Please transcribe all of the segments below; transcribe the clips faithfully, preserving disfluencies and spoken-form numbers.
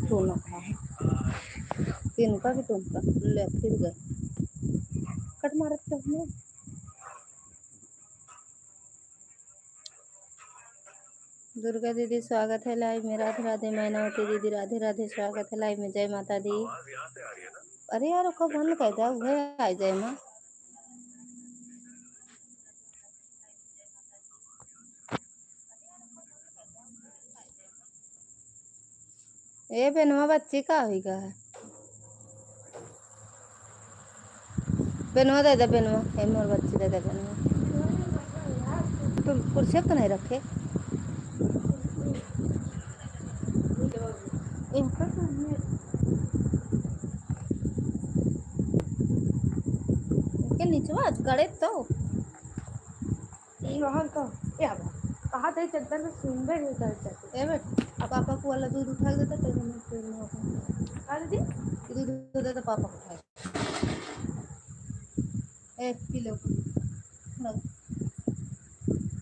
टोनका है। तिनका भी टोनका। ले, फिर गए। कट मारत तो हमें। दुर्गा दीदी, स्वागत है live में। राधे राधे। मैनावती दीदी, राधे राधे, स्वागत है live में। जय माता दी। अरे यार, ओका बंद कर दे, उहे आ जाए माँ। ए बेनवा, बच्ची का होई गा है? बेनवा दे दे, बेनवा। ए मोर बच्ची, दे दे बेनवा। तुम कुर्सी पे तो नहीं रखे? इनका तो नहीं। इनके निचवा गड़े तो। ई वहाँ का, ए आवा। कहा थे चद्दर में सुंदर है उधर चद्दर। ए बेट, अब पापा को वाला दूध उठा के देता, तब हम पेड़ में होता। हाँ दीदी? दूध उठा देता, पापा को उठा के। ए, पी लो। लो।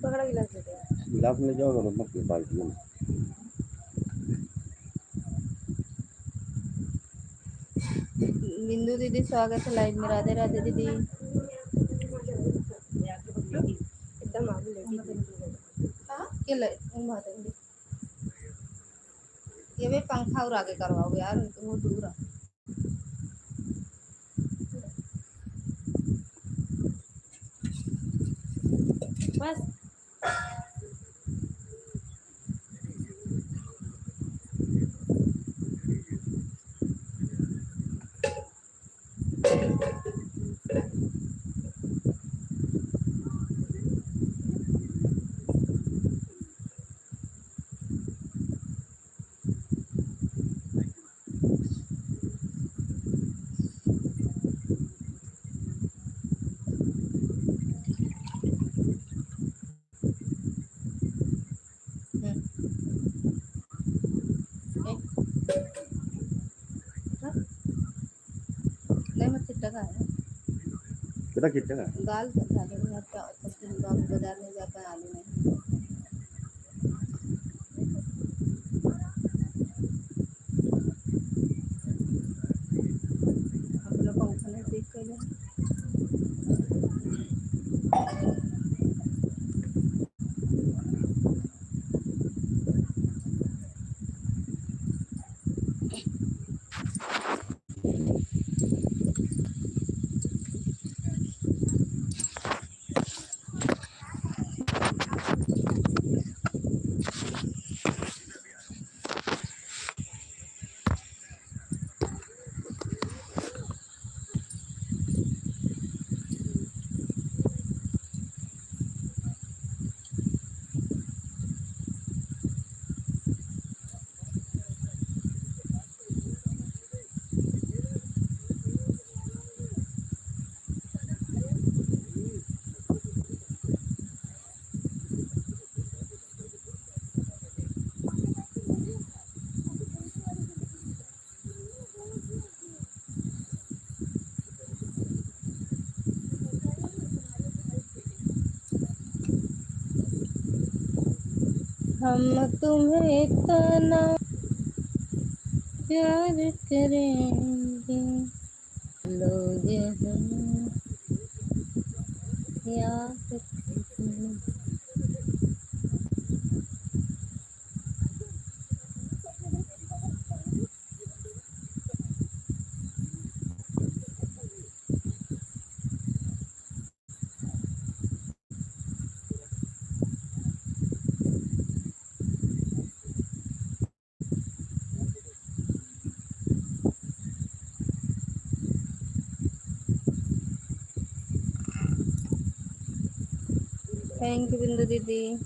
पकड़ा गिलास लेके आ। गिलास ले जाओ, और मत बाल्टी में। बिंदु दीदी, स्वागत है live में। राधे राधे दीदी। एकदम आगे लेके हाँ? के ले, उन बात है। ये भी पंखा और आगे करवाओ यार, वो दूर है। बस। हम्म। ए। हाँ? नहीं, मैं चिट्टा का है। कितना चिट्टा का है? दाल तो खा लेंगे, अब क्या होता है, फिर बाबू बाजार नहीं जाता है, आलू नहीं। अपना पंखा नहीं देख के ले। हम तुम्हें इतना प्यार करेंगे, लोग हमें याद रखेंगे। Thank you बिंदु दीदी।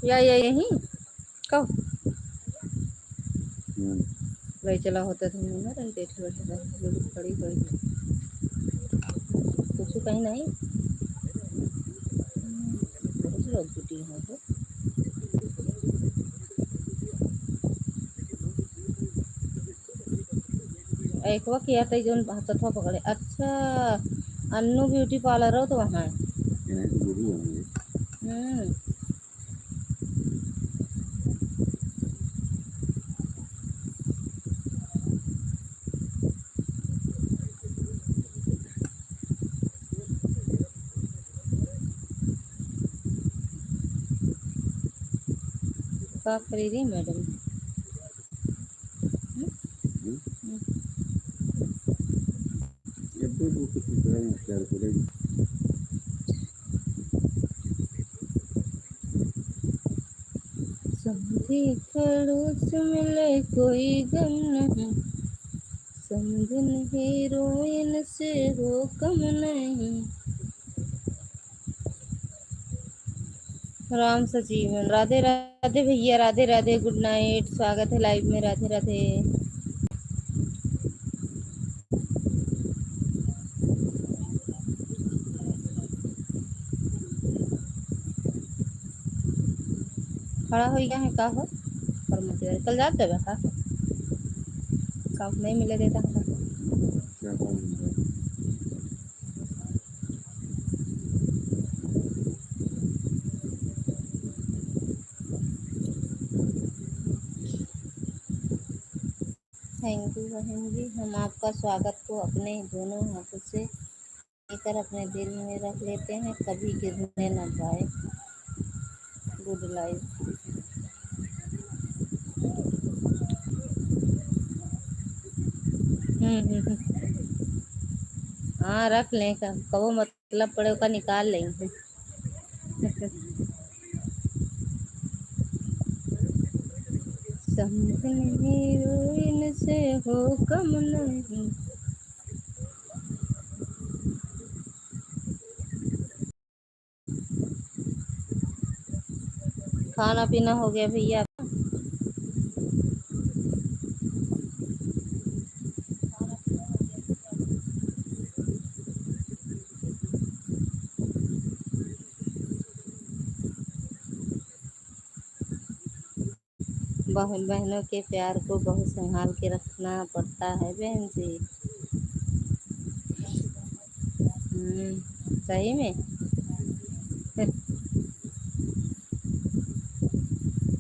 क्या ये यहीं? कहो। हम्म। भाई चला होता तो नहीं ना, रही बैठे बैठे रहे, जो भी खड़ी खड़ी। कुछ कहीं नहीं। हम्म, बहुत लोग जुटी हैं तो। एकवा किया था जोन हाथवा पकड़े। अच्छा, अन्नू ब्यूटी पार्लर हो तो वहाँ है। ये नहीं तो गुरु होंगे। हम्म। का करी रही मैडम? हम्म? हम्म? हम्म। समधी खड़ूस मिले कोई गम नहीं, समधिन हीरोइन से हो कम नहीं। राम सजीवन, राधे राधे भैया, राधे राधे, good night, स्वागत है live में, राधे राधे। खड़ा हो गया है का हो? पर मुझे कल जात जाबे का? काम नहीं मिले देता हमका। क्या काम मिले? Thank you बहन जी, हम आपका स्वागत को अपने दोनों हाथों से लेकर अपने दिल में रख लेते हैं, कभी गिरने न पाए। Good life। हम्म, हम्म, हम्म। हाँ, रख लें, क-, कबो मतलब पड़े ओका निकाल लें। समधिन हीरोइन से हो कम नहीं। खाना पीना हो गया भैया? बहन, बहनों के प्यार को बहुत संभाल के रखना पड़ता है बहन जी। हम्म, सही में।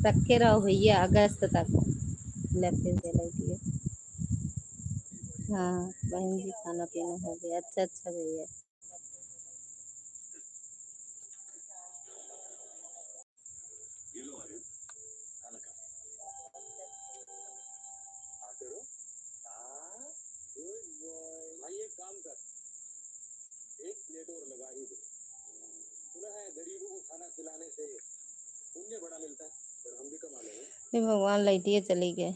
रखे रहो भैया अगस्त तक। ले फिर दे लगी है। हाँ बहन जी, खाना पीना हो गया। अच्छा, अच्छा भैया। ये लो अरे, खाना खा। आते रहो। हाँ, good boy। भाई, एक काम कर, एक प्लेट और लगा ही दे। सुना है, गरीबों को खाना खिलाने से पुण्य बड़ा मिलता है और हम भी कमा लेंगे। हे भगवान, लाइटिया चली गए।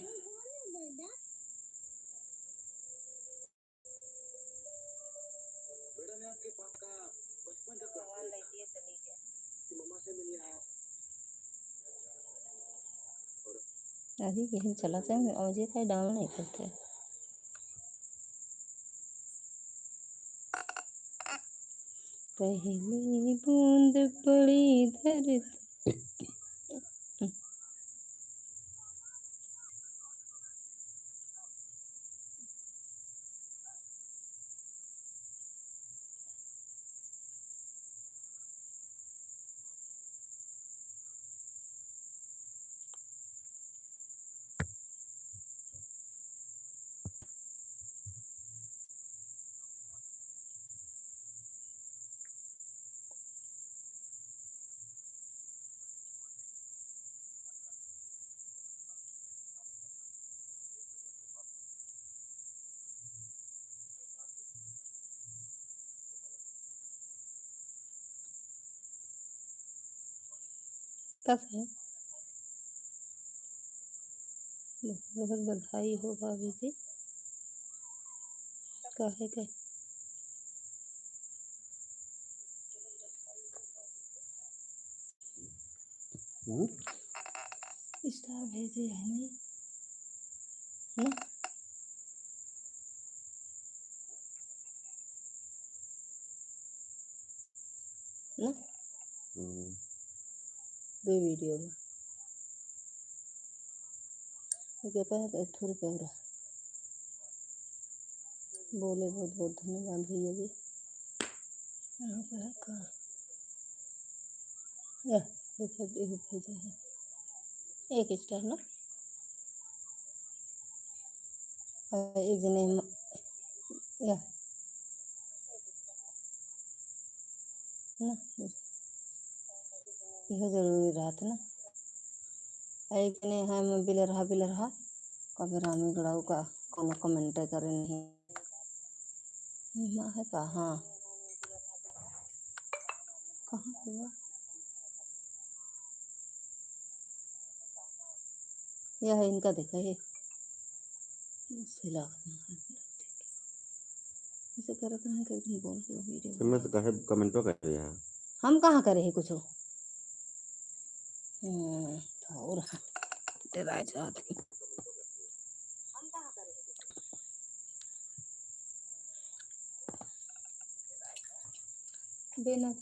अरे, यही चला जाए, और ये खाए डाउन नहीं करते। पहली बूंद पड़ी धरती। कस है? बहुत बहुत बधाई हो भाभी जी। काहे के? हम्म? स्टार भेजे है नहीं ना? ना? हम्म। दो वीडियो में। ये कहता है तो एक ठो रुपया हो रहा। बोले बहुत बहुत धन्यवाद भैया जी। यहाँ पे है का? या, देखो, ये भेजे हैं। एक स्टार ना? और एक जने म-, या। ना, इहो जरूरी रहत ना। आ एक जने हैं, मैं बिलरहा, बिलरहा, कबे रामी गड़ाऊ का कोनो comment करे नहीं। ये माँ है का? हाँ। कहाँ पे बा? यह है, इनका देखा है। सिला। ऐसे करत रहन कि एक दिन बोल के वीडियो तो मैं तो बना। कहे कमेंटो कर रहा है। हम कहाँ करे है कुछ? हम्म, तो और डेराए जात है। बेना।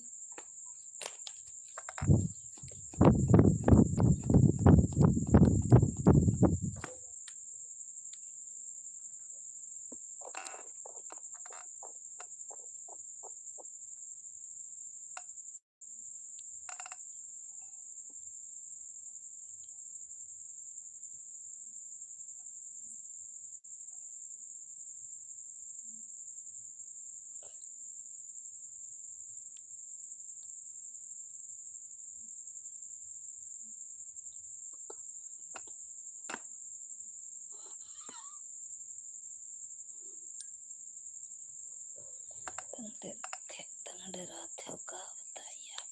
तन डर थे, तन डरा थे, का बताई आप।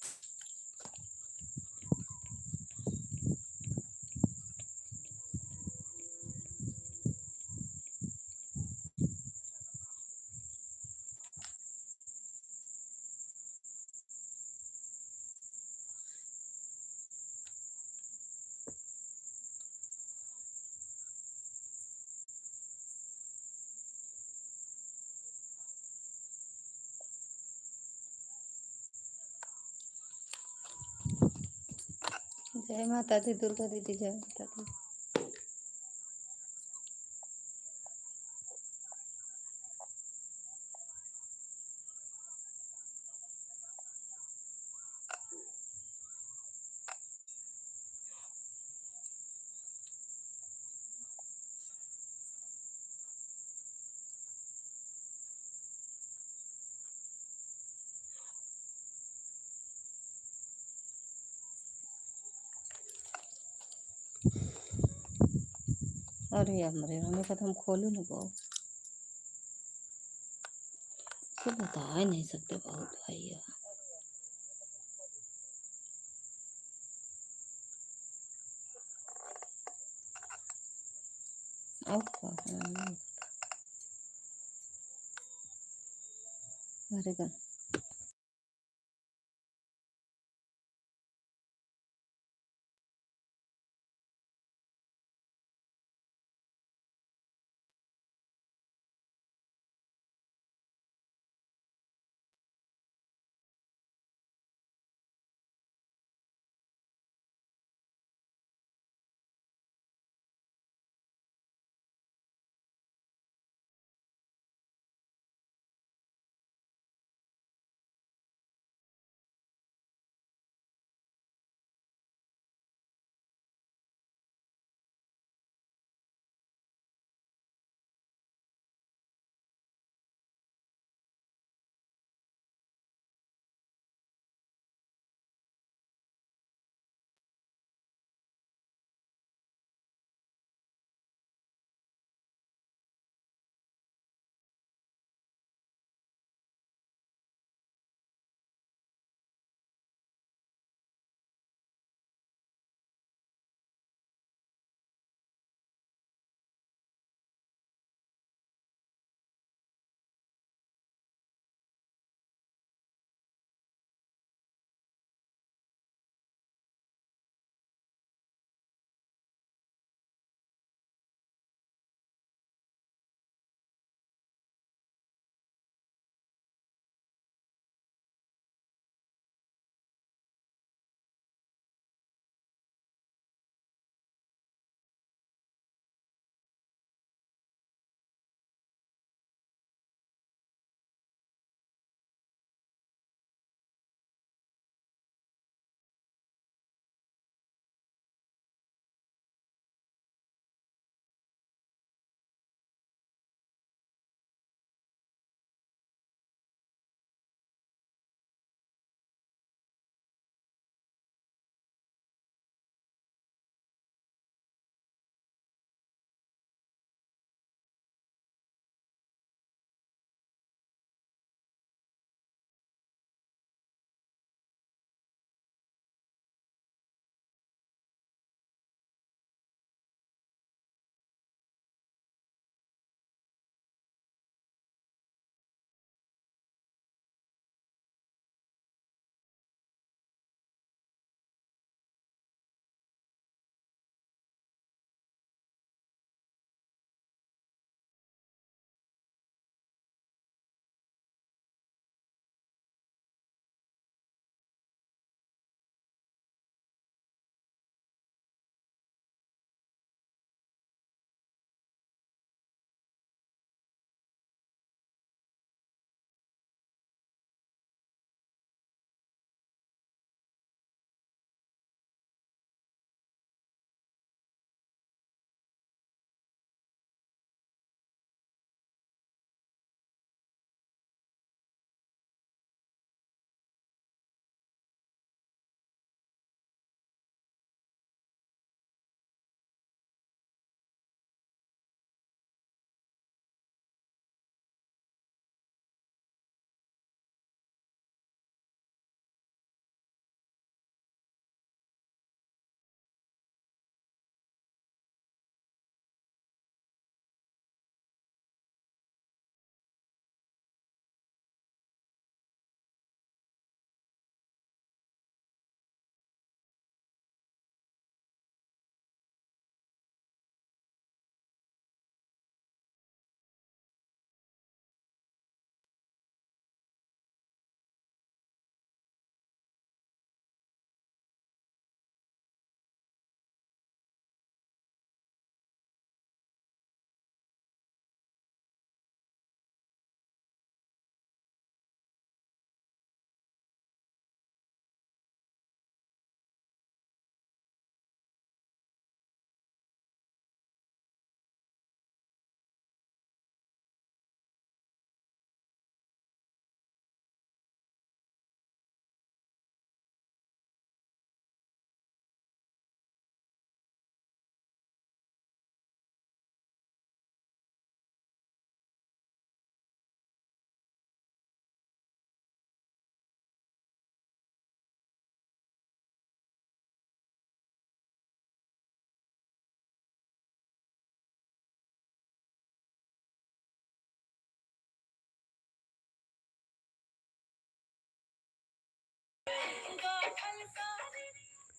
जय माता दी, दुर्गा दीदी, जय माता दी। अरे हमरे, हमें कहत हम खोलू न पाओ। तो बता ही नहीं सकते बहुत भैया। और का? हाँ। अरे का?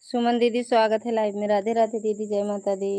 सुमन दीदी, स्वागत है लाइव में। राधे राधे दीदी, जय माता दी।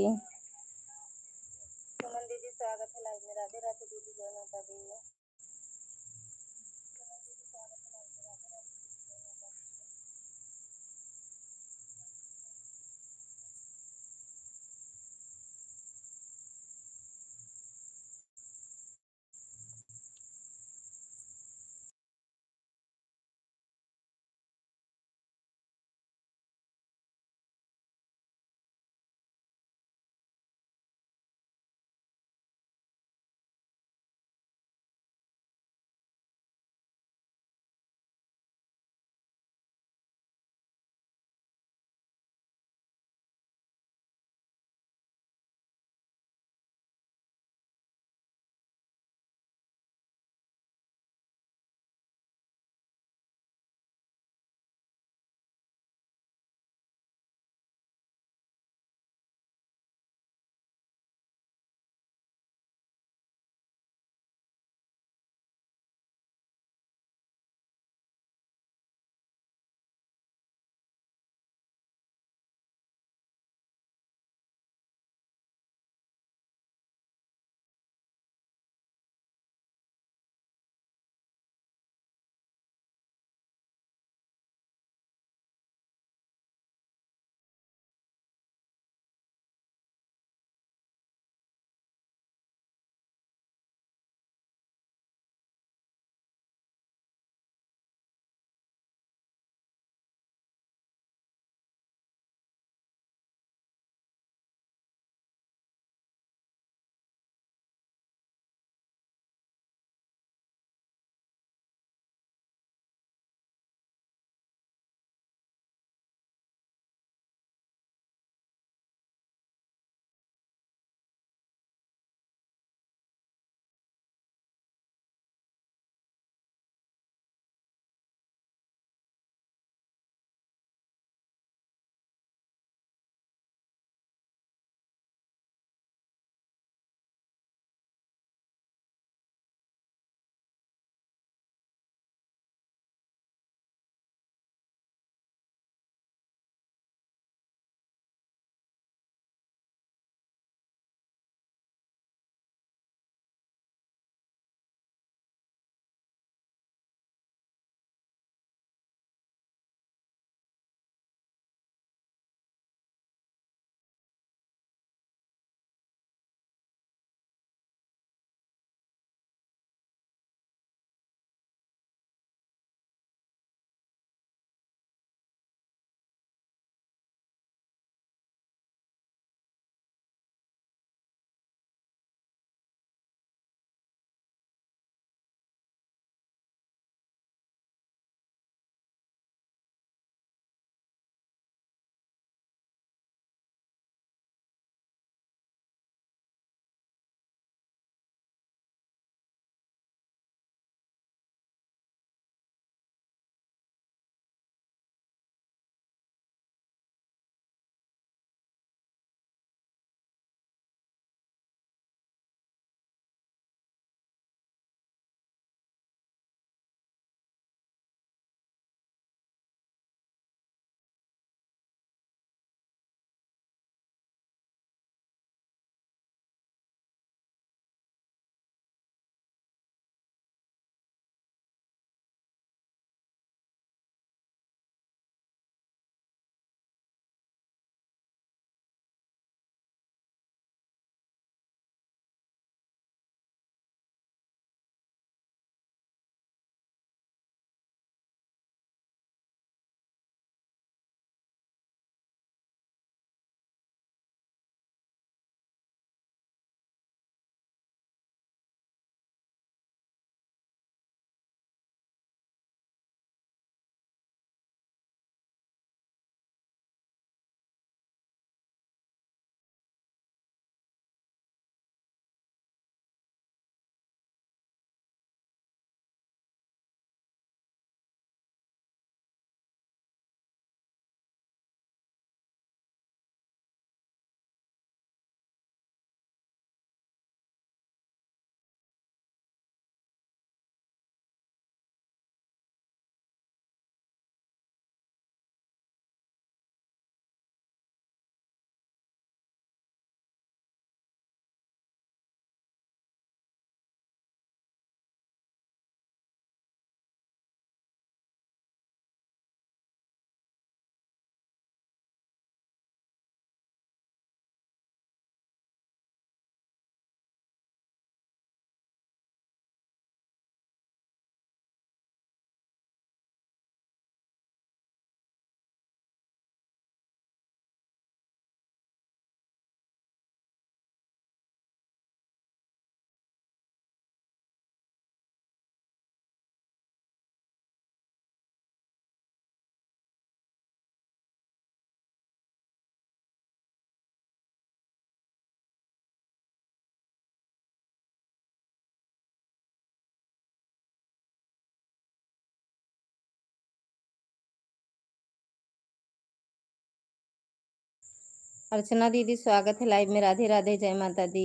अर्चना दीदी, स्वागत है live में। राधे राधे, जय माता दी।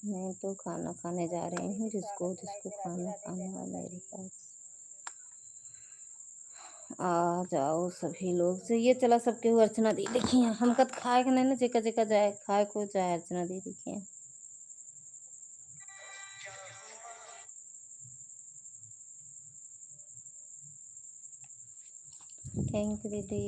मैं तो खाना खाने जा रही हूँ, जिसको जिसको खाना खाना है मेरे पास। आ जाओ सभी लोग, से ये चला सबके हुआ। अर्चना दी देखिए, हमका तो खाए के नहीं ना, जेका जेका जाए, खाए को जाए। अर्चना दी देखिए। Thank you दीदी।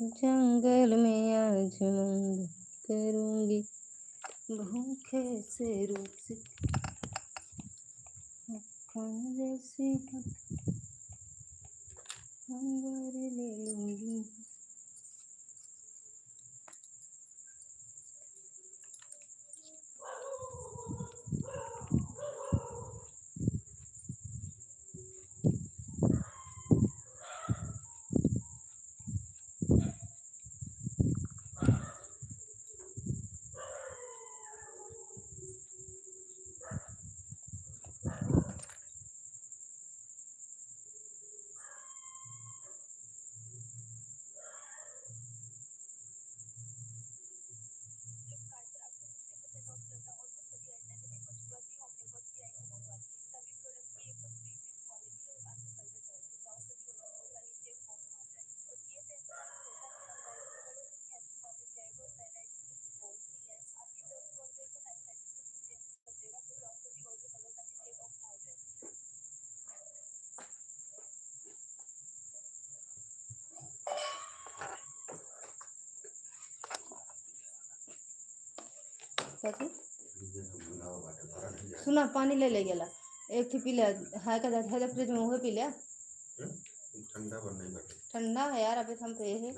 जंगल में आज मंगल करूंगी, भूखे से रूप से मक्खन जैसी हंगारे ले लूंगी। चाची, सुना, पानी ले ले गेला, एक ठे पी ले, हाय का जात है, फ्रिज में उहे पी ले। हम्म? ठंडा बन नहीं बाटे। ठंडा है यार, अभी हम तो ये है।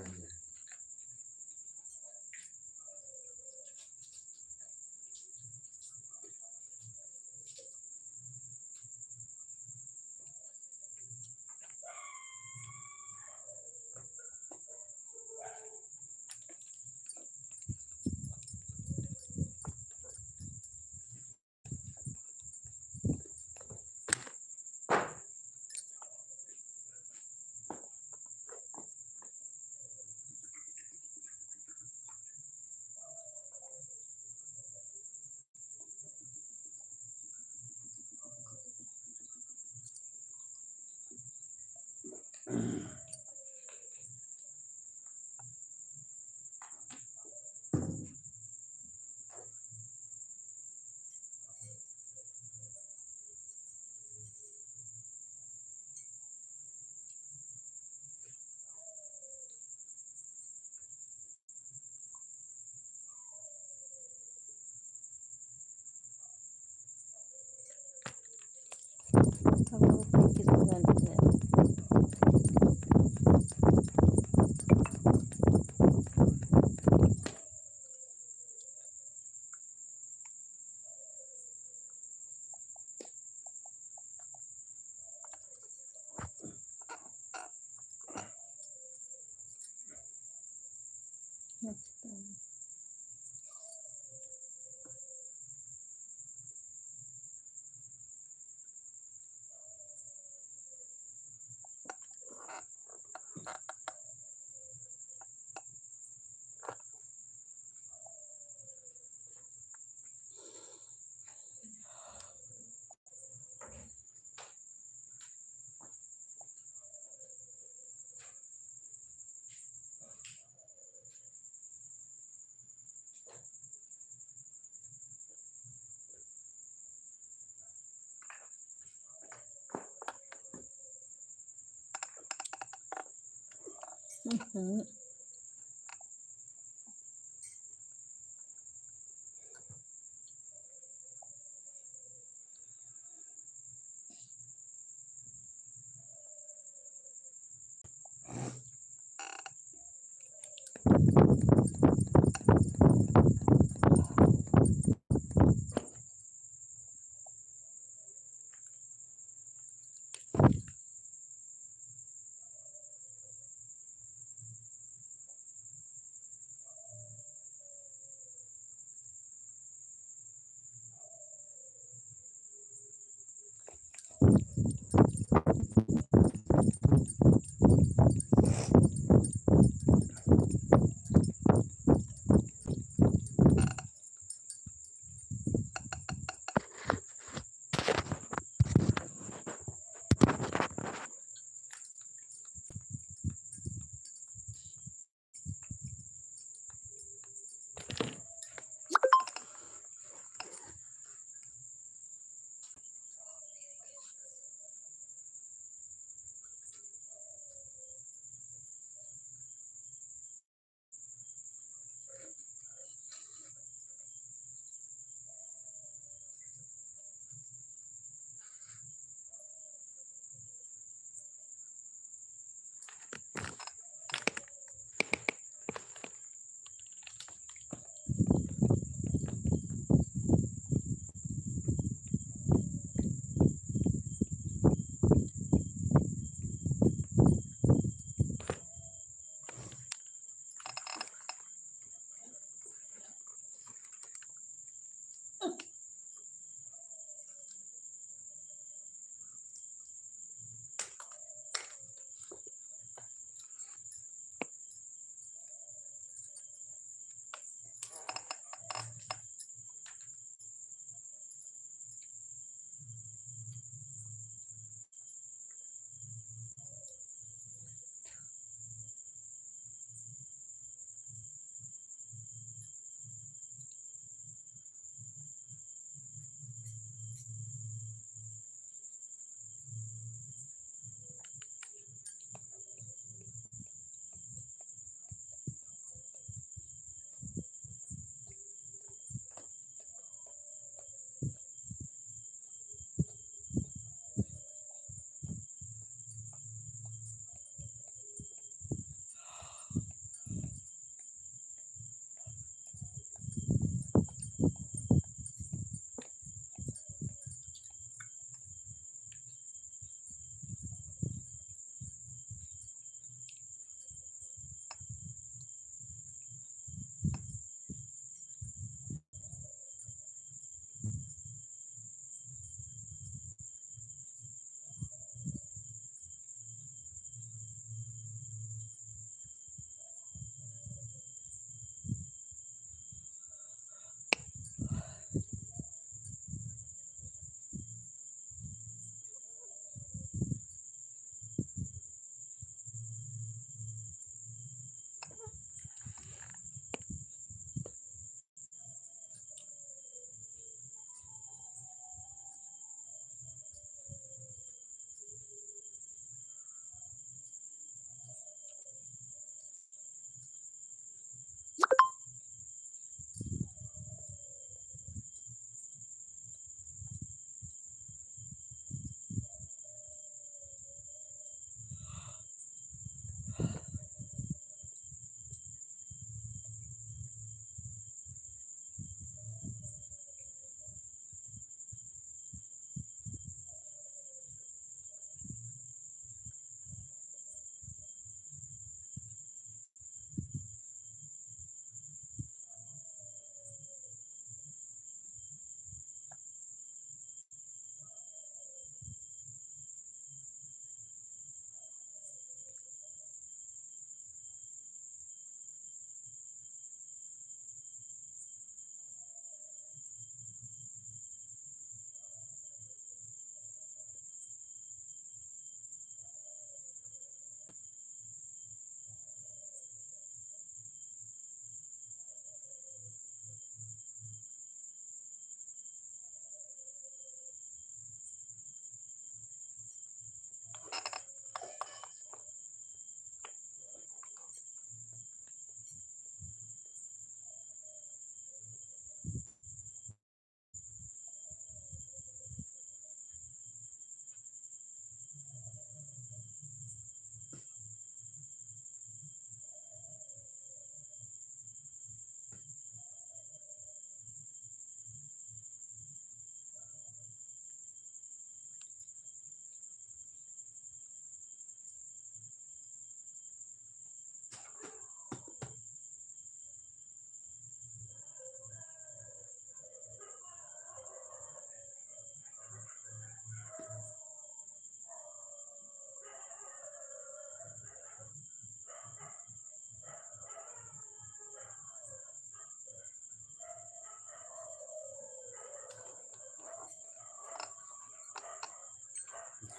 नहीं है। हम्म।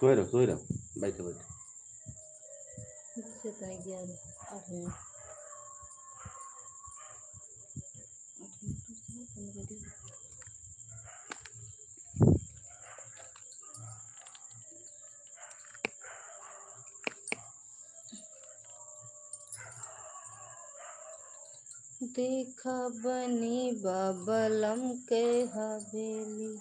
सोए रहो, सोए रहो, बैठो, बैठो। बस इतना ही, ग्यारह, आठ मिनट। आठ मिनट तो समय कम कर दे। देखा बनी बा बलम के हवेली।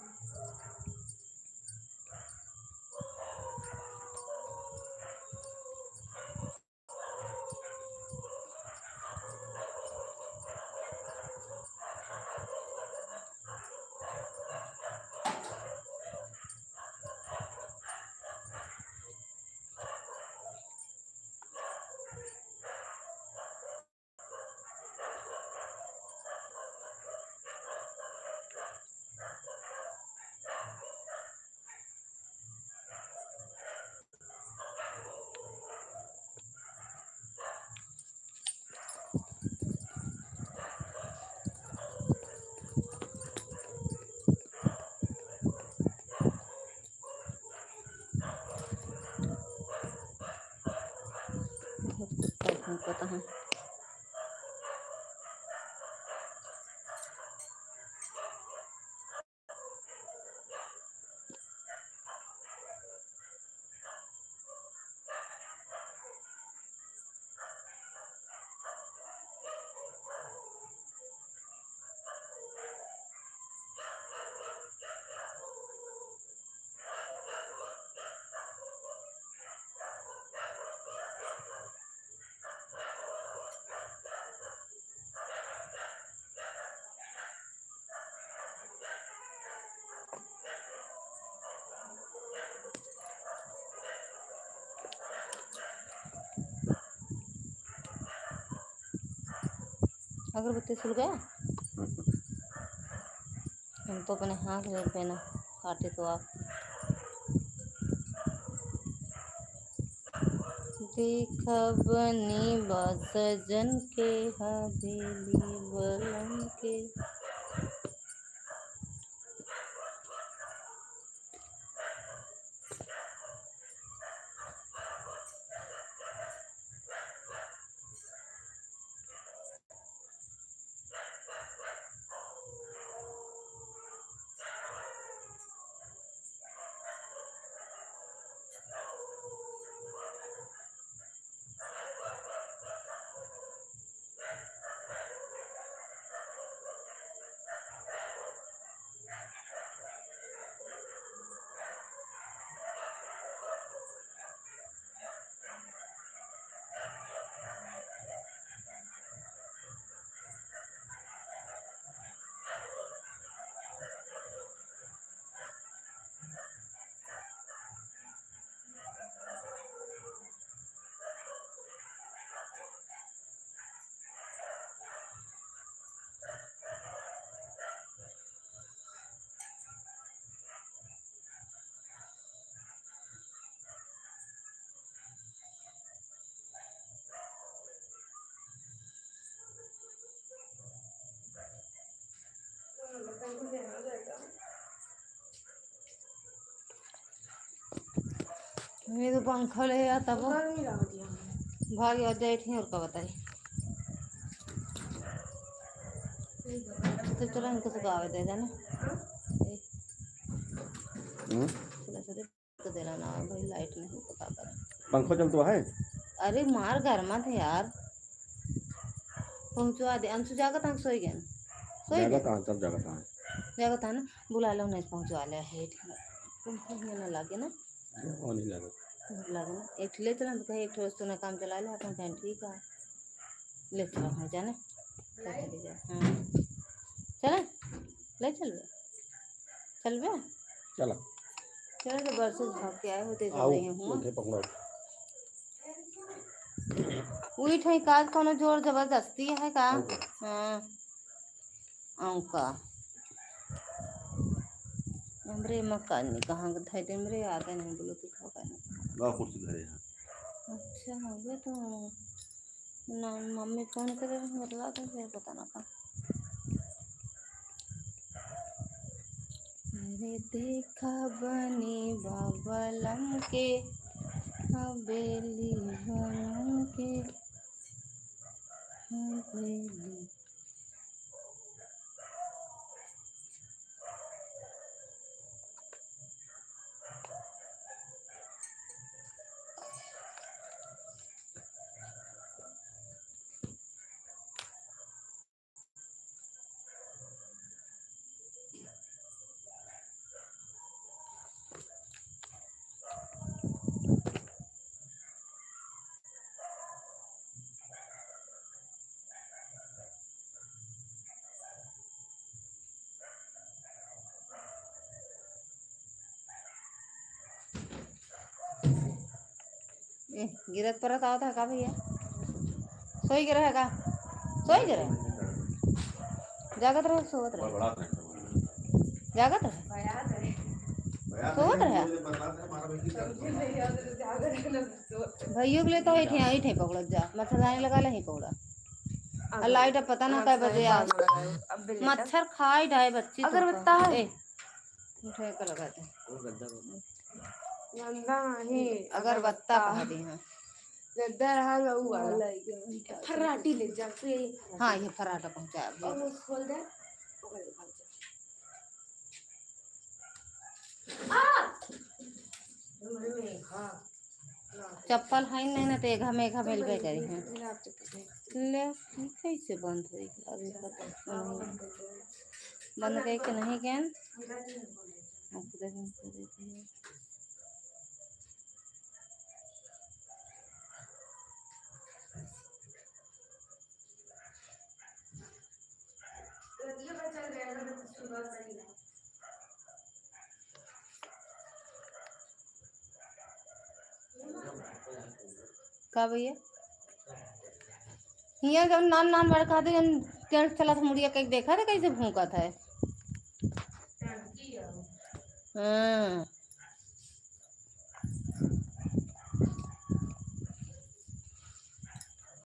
बहुत कुत्ता भौंकता है। अगरबत्ती सुलगा? हम तो अपने हाथ में पहना, काटे तो आप। देखा बनी बा सजन के हवेली बलम के। ये तो पंखा ले आता वो। गर्मी लागत है। भाग आ जाए ठीक, और का बताई। तो चलो इनको सुखावे दे देना। हम्म? चलो, चलो। तो देला ना भाई, लाइट नहीं तो का करे। पंखा चलतो है? अरे मार गरमा थे यार। पहुँचवा दे, अंशु जागत है, सोई गए ना? सोई जागत गए? है, सब जागत है। जागत है ना, बुला लो, नहीं पहुँचवा ले, है ठीक। पंखा ही ना लागे ना? वो नहीं लागे। नहीं लागे ना, एक ठो ले चला, तो कहे एक ठो सुना काम चला ले, अपन कहें ठीक है। ले चला, हाँ, जाने। हाँ। चला, ले चलबे। चलबे? चला। चला, तो बरसे भाग के आए होते, आओ, नहीं हुआ। उठे पकड़ो। उही ठई का, कोनो जोर जबरदस्ती है का? और का? हाँ। आऊँ का? हमरे मकान में कहाँ के धरे, हमरे याद नहीं, बोलो तो का करना। ला कुर्सी धरे हैं। अच्छा, हवे तो ना, मम्मी फोन करे, मतलब, तो फिर पता ना का। अरे देखा बनी बाबा बलम के हवेली, बलम के हवेली। ए, गिरत परत आवत है का भैया? सोई गिरा है का? सोई गिरा है? जागत रहे, सोवत रहे? जागत रहे? सोवत रहे? भैया के लिए तो ऐठे, ऐठे पकड़त जा, मच्छरदानी लगा ले, ही पकड़ा। और लाइट अब पता ना कै बजे आ। मच्छर खाई डाए बच्ची अगरबत्ता है। ए, उठे के लगा दे। गंदा नहीं, अगरबत्ता कहा दी, हाँ। गद्दा रहा उ वाला। फर्राटी ले जा, तू यही। हाँ, ये फर्राटा पहुँचा अभी। और वो खोल दे। चप्पल है नहीं ना, तो एघा में एघा मिलबे करी है। ले, कैसे बंद होई? अभी पता नहीं। बंद करके नहीं गेंद। का भैया? हियाँ जौन नान नान बड़का थे, जौन टेंट चला था, मुड़िया कहीं देखा था कैसे भूंका था? हाँ।